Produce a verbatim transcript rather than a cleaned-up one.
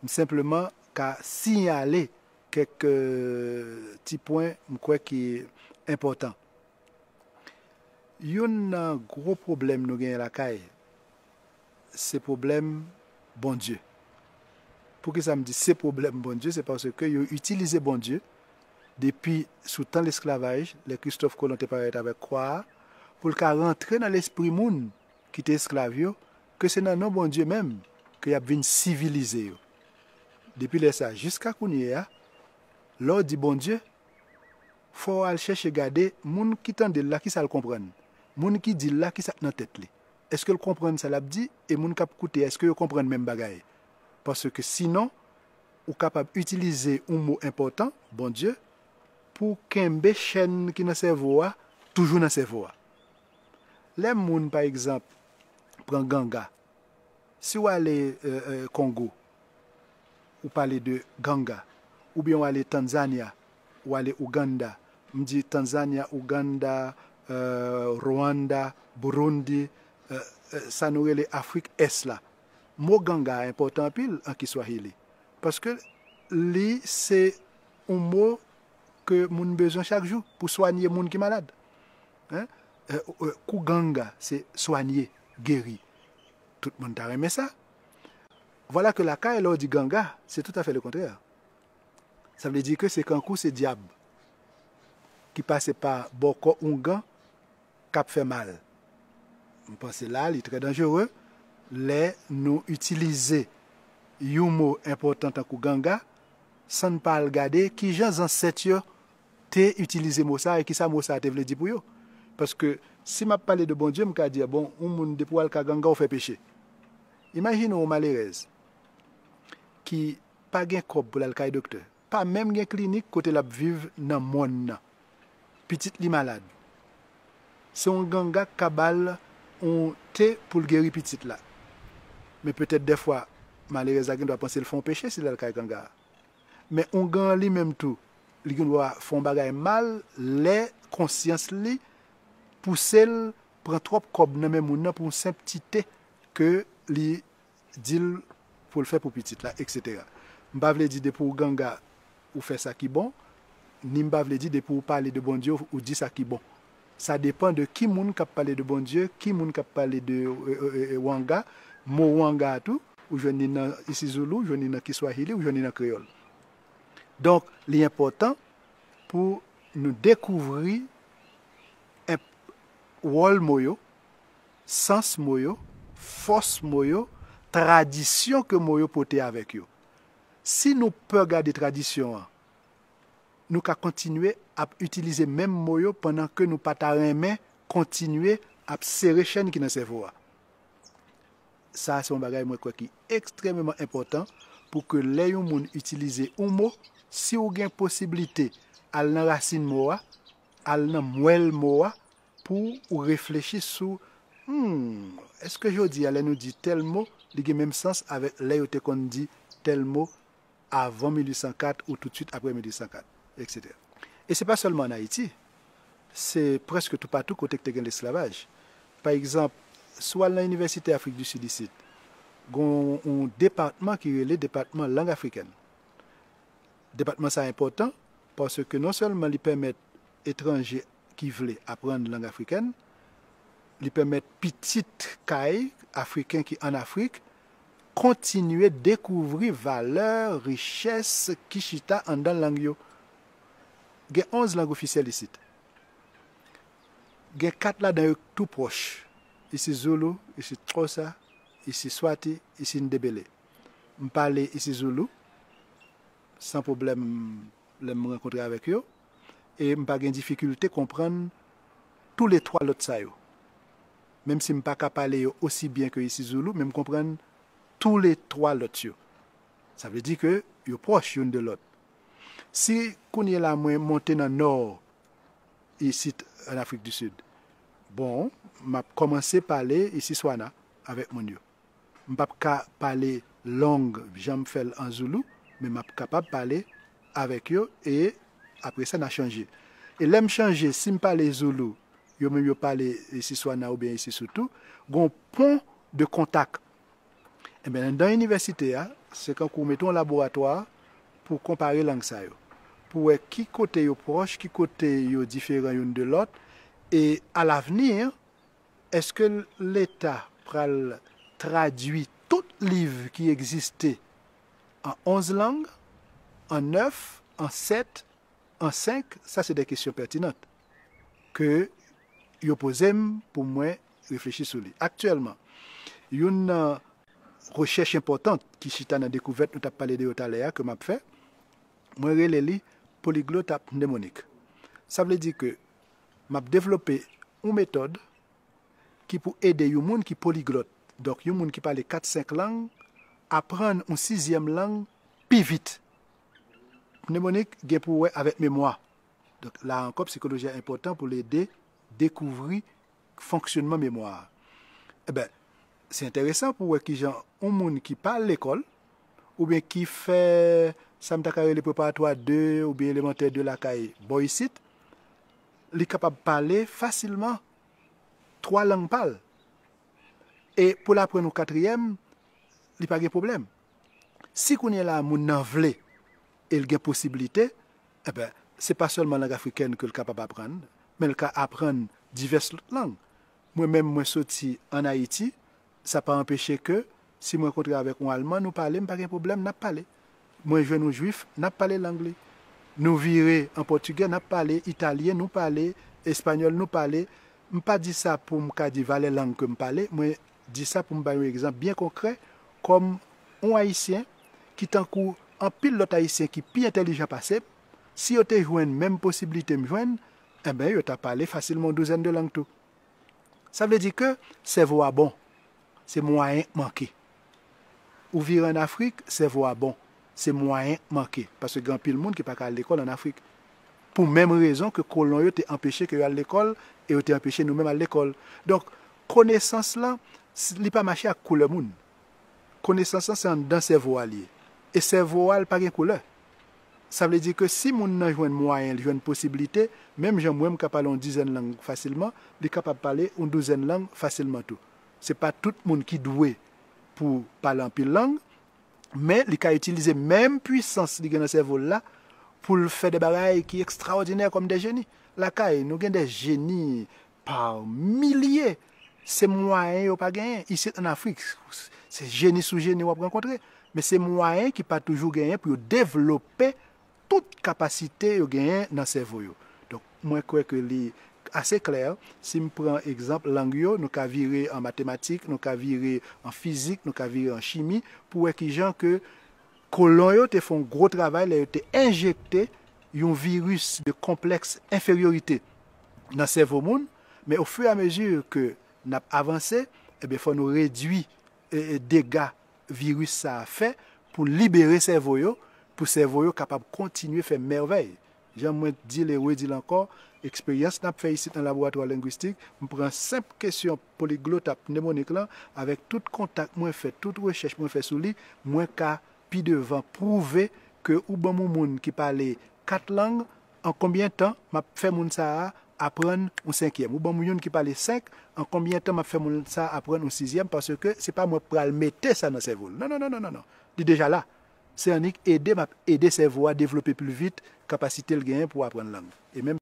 M senpleman ka siyale kèk ti pwen m kwè ki enpòtan. Youn nan gwo pwoblèm nou genyen lakay, se pwoblèm Bondye. Poukisa m di se pwoblèm Bondye? Se paske yo itilize Bondye depi sou tan lesklavaj, lè Kristòf Kolon te parèt avèk kwa a, pou l ka rantre nan lespri moun ki te esklav yo, ke se nan non Bondye menm ke y ap vin sivilize yo. Depi lè sa a jiska kounye a, lè w di Bondye, fò w al chèche gade moun ki tande l la, kisa l konprann. Moun ki di l la, kisa k nan tèt li. Èske l konprann sa l ap di? E moun k ap koute, èske yo konprann menm bagay? Paske sinon, ou kapab itilize yon mo enpòtan, Bondye, pou kenbe chèn ki nan sèvo a toujou nan sèvo a. Lè moun, pa egzanp, pran ganga, si w ale Kongo, ou pale de ganga, oubyen w ale Tanzanya, ou ale Ouganda, m di Tanzanya, Ouganda, Rwanda, Burundi, sa nou rele Afrik Ès la. Mo ganga a enpòtan anpil an Kiswahili, paske li se yon mo ke moun bezwen chak jou pou swanye moun ki malad. Kuganga, se swanye, geri. Tout moun ta renmen sa. Vwala ke lakay, lè w di ganga, se toutafè lekontrè. Sa vle di ke se kankou se dyab ki pase pa bò kò oungan k ap fè mal. M panse la, li trè danjere lè nou itilize yon mo enpòtan tankou ganga, san n pa al gade kijan zansèt yo te itilize mo sa a e kisa mo sa a te vle di pou yo. Paske si m ap pale de Bondye, m ka di, bon, yon moun depi w al ka ganga, w fè peche. Imajine yon malerèz ki pa gen kòb pou l al kay doktè, pa menm gen klinik kote l ap viv nan mòn nan. Pitit li malad. Se yon ganga k ka ba l yon te pou l geri pitit la. Men petèt dèfwa, malerèz la gen dwa panse l fè yon peche si l al kay ganga a. Men oungan an li menm tou, li gen dwa fè yon bagay mal lè konsyans li pouse l pran twòp kòb nan men moun nan pou yon senp ti te ke li di l pou l fè pou pitit la, etsetera. M pa vle di depi w ganga, ou fè sa ki bon, ni m pa vle di depi w pale de Bondye, ou di sa ki bon. Sa depann de ki moun k ap pale de Bondye, ki moun k ap pale de wanga. Mo wanga a tou, ou jwenn li nan isizoulou, ou jwenn li nan kiswahili, ou jwenn li nan kreyòl. Donk, li enpòtan pou nou dekouvri wòl mo yo, sans mo yo, fòs mo yo, tradisyon ke mo yo pote avèk yo. Si nou pè gade tradisyon an, nou ka kontinye ap itilize menm mo yo pandan ke nou pa ta renmen kontinye ap sere chèn ki nan sèvo a. Sa a se yon bagay mwen kwè ki ekstrèmeman enpòtan pou ke lè yon moun itilize yon mo, si w gen posiblite al nan rasin mo a, al nan mwèl mo a, pou ou reflechi sou, hmm, èske jodi a lè nou di tèl mo, li gen menm sans avèk lè yo te konn di tèl mo avan mil uit san kat ou toutswit apre mil uit san kat, etsetera. E se pa sèlman ann Ayiti, se prèske toupatou kote k te gen lesklavaj. Pa egzanp, si w al nan inivèsite Afrik di Sid isit, gen yon depatman ki rele depatman lang afrikèn. Depatman sa a enpòtan paske non sèlman li pèmèt etranje ki vle aprann lang afrikèn, li pèmèt pitit kay Afriken ki ann Afrik kontinye dekouvri valè, richès ki chita anndan lang yo. Gen onz lang ofisyèl isit. Gen kat ladan yo tou pwòch. Isi Zoulou, isi Xhosa, isi Swati, isi Ndebele. M pale isi Zoulou san pwoblèm lè m rankontre avèk yo, e m pa gen difikilte konprann toulètwa lòt sa yo. Menm si m pa ka pale yo osi byen ke isi Zoulou, men m konprann toulètwa lòt yo. Sa vle di ke yo pwòch youn de lòt. Si kounye la mwen monte nan Nò, isit ann Afrik di Sid, bon, m ap kòmanse pale isi Swana avèk moun yo. M p ap ka pale long jan m fè l an Zoulou, men m ap kapab pale avèk yo e apre sa n a chanje. E lè m chanje, si m pale Zoulou, yo menm yo pale isi Swana oubyen isi Soutou, gon pon de kontak. Enben, anndan inivèsite a, Se kankou w mete yon laboratwa pou konpare lang sa yo, pou wè ki kote yo pwòch, ki kote yo diferan youn de lòt, e alavni, èske Leta pral tradui tout liv ki egziste an onz lang, an nèf, an sèt, an senk? Sa se de kesyon pètinant ke yo poze m pou mwen reflechi sou li. Aktyèlman, youn nan rechèch enpòtan ki chita nan dekouvèt nou t ap pale de yo talè a ke m ap fè, mwen rele li poliglotapnemonik. Sa vle di ke m ap devlope yon metòd ki pou ede yon moun ki poliglòt, donk yon moun ki pale kat senk lang, aprann yon sizyèm lang pi vit. Pnemonik gen pou wè avèk memwa. Donk la ankò, psikoloji a enpòtan pou l ede dekouvri fonksyonman memwa a. Eben, se enteresan pou wè kijan yon moun ki pa al lekòl, oubyen ki fè sa m ta ka rele preparatwa de oubyen elemantè de lakay bò isit, li kapab pale fasilman twa lang pa l. E pou l aprann yon katriyèm, li pa gen pwoblèm. Si kounye a la moun nan vle e l gen posiblite, enben, se pa sèlman lang afrikèn ke l kapab aprann, men l ka aprann divès lòt lang. Mwen menm, mwen soti ann Ayiti, sa pa anpeche ke si mwen kontre avèk yon Alman, nou pale, m pa gen pwoblèm, n ap pale. Mwen jwenn yon Jwif, n ap pale lang li. Nou vire an pòtigè, n ap pale italyen, nou pale espanyòl, nou pale. M pa di sa pou m ka di valè lang ke m pale, mwen di sa pou m bay yon egzanp byen konkrè, kòm yon Ayisyen ki tankou anpil lòt Ayisyen ki pi entèlijan pase m, si yo te jwenn menm posiblite m jwenn, enben, yo ta pale fasilman yon douzèn de lang tou. Sa vle di ke sèvo a bon, se mwayen k manke. Ou vire ann Afrik, sèvo a bon, se mwayen k manke, paske gen anpil moun ki pa ka al lekòl ann Afrik. Pou menm rezon ke kolon yo te anpeche ke yo al lekòl, e yo te anpeche nou menm al lekòl. Donk, konesans lan, s- li pa mache ak koulè moun. Konesans lan se anndan sèvo a l ye. E sèvo a l pa gen koulè. Sa vle di ke si moun nan jwenn mwayen, li jwenn posiblite, menm jan mwen m ka pale yon dizèn lang fasilman, li kapab pale yon douzèn lang fasilman tou. Se pa tout moun ki dwe pou pale anpil lang, men li ka itilize menm pwisans li gen nan sèvo l la pou l fè de bagay ki ekstraòdinè kòm de jeni. Lakay, nou gen de jeni pa milye. Se mwayen yo pa genyen. Isit ann Afrik, se jeni sou jeni w ap rankontre. Men se mwayen ki pa toujou genyen pou yo devlope tout kapasite yo genyen nan sèvo yo. Donk, mwen kwè ke li ase klè, si m pran egzanp lang yo, nou ka vire an matematik, nou ka vire an fizik, nou ka vire an chimi, pou wè kijan ke kolon yo te fè yon gwo travay lè yo te enjekte yon viris de konplèks enferyorite nan sèvo moun, men ofiramezi ke n ap avanse, ebyen, fò nou redui e, e, dega viris sa a fè pou libere sèvo yo, pou sèvo yo kapab kontinye fè mèvèy. Jan mwen di l e redi l ankò, eksperyans n ap fè isit nan laboratwa lengwistik, m pran senp kesyon poliglotapnemonik lan, avèk tout kontak mwen fè, tout rechèch mwen fè sou li, mwen ka pi devan pwouve ke ou ban m yon moun ki pale kat lang, an konbyen tan m ap fè moun sa a aprann yon senkyèm? Ou ban m youn ki pale senk, an konbyen tan m ap fè moun sa a aprann yon sizyèm? Paske se pa mwen k pral mete sa nan sèvo l. Non, non, non, non, non, non. Li deja la. Se annik ede m ap ede sèvo a devlope pli vit kapasite l genyen pou aprann lang. E menm